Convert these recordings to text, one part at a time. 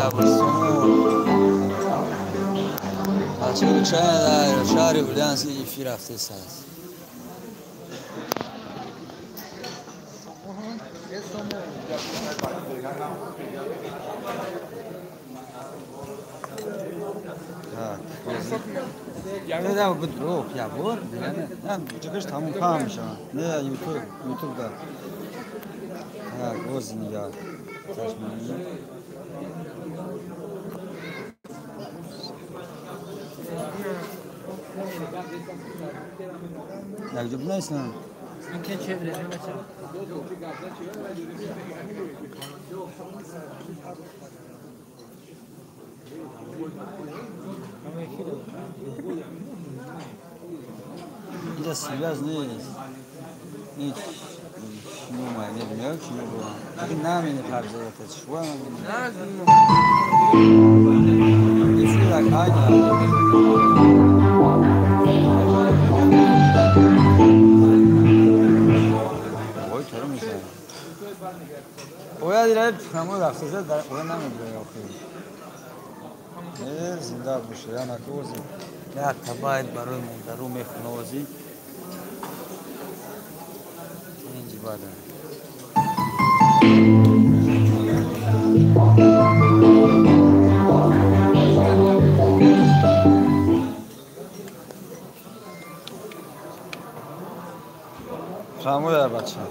Рубль. Бача чай шаҳри Ульяновск эфир рафтест. Не, буд я бор, не, чекаш тамом фаҳм мешавад. Не, YouTube, YouTube да. Так, ози нигоҳ. Чашмани. Як ҷо бинависам? Инҷа связь нест. Ҳеҷ нумай небинам, чи мебурам. Лекин наменепарзадата, чӣ намебинам. Эфира кайда. Ой, чаро мешавад? Оя дира ҳамон рафтаза дар оя намебирад охир. Зинда боша, я накози. Як табайт барои модару мехунавозӣ. Инҷи бада. Фаҳмоя бача.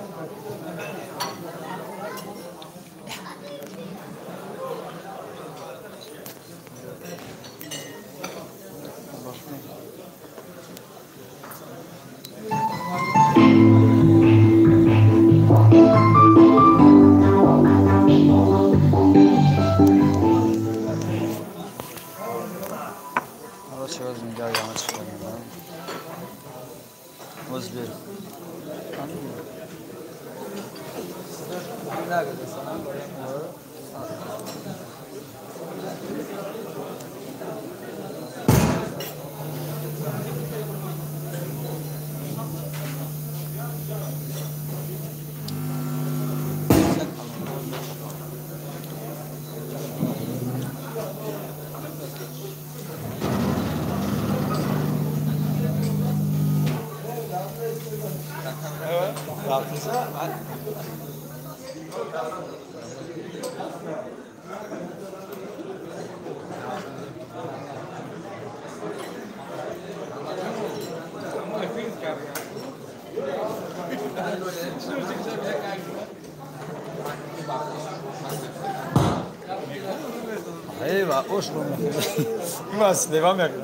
Mas devam yakın.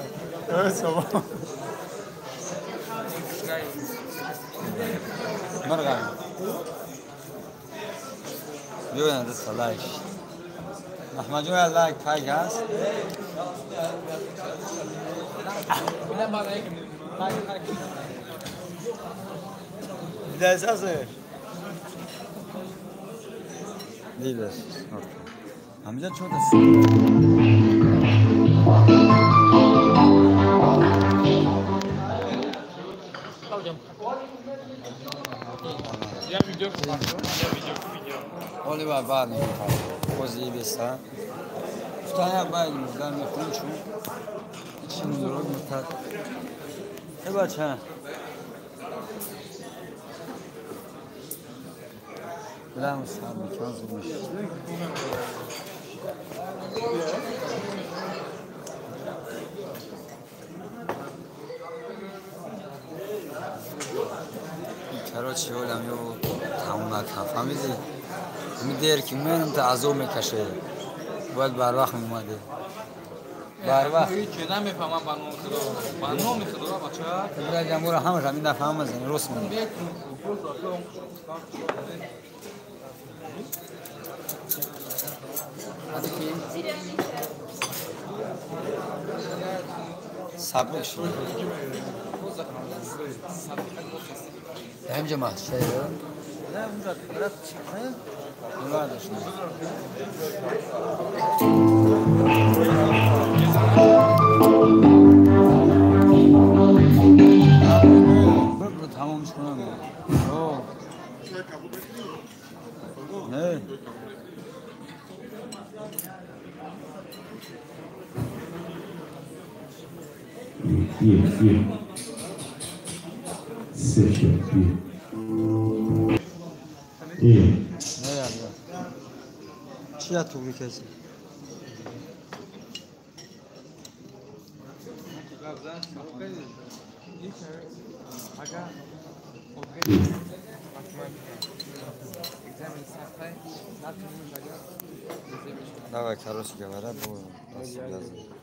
Evet baba. Marga. Биёянд лайк. Аҳмадҷон я лайк пайк ҳаст. Дидаш. Ҳамиҷа чо даст. Оли ба баъд мехоҳам. Ози беста. Гуфтан як байд мурдан мехонам чун чи нурод муртад. Э бача. Билам сар мекан зуд мешавад. Короче, олам ё тамом накам. Фаҳмидӣ? Ҳами дер ки менам та азоб мекаше. Бояд барвақт меомадӣ. Барвақт. Ҳеҷ намефаҳмам ба номи Худо. Ба номи Худо бача. Бирак амура ҳамаш ҳамин нафаҳмам зани рост мегӯям. Сабук шуд. Ҳамҷа маҳшай. Не, унҷа брат чӣ кунем? Муладаш. Бр тамомш кунам. О. Не. یک یک سه شد یک. Не, я. Чия тугри каси? Давай, короче говоря, будем.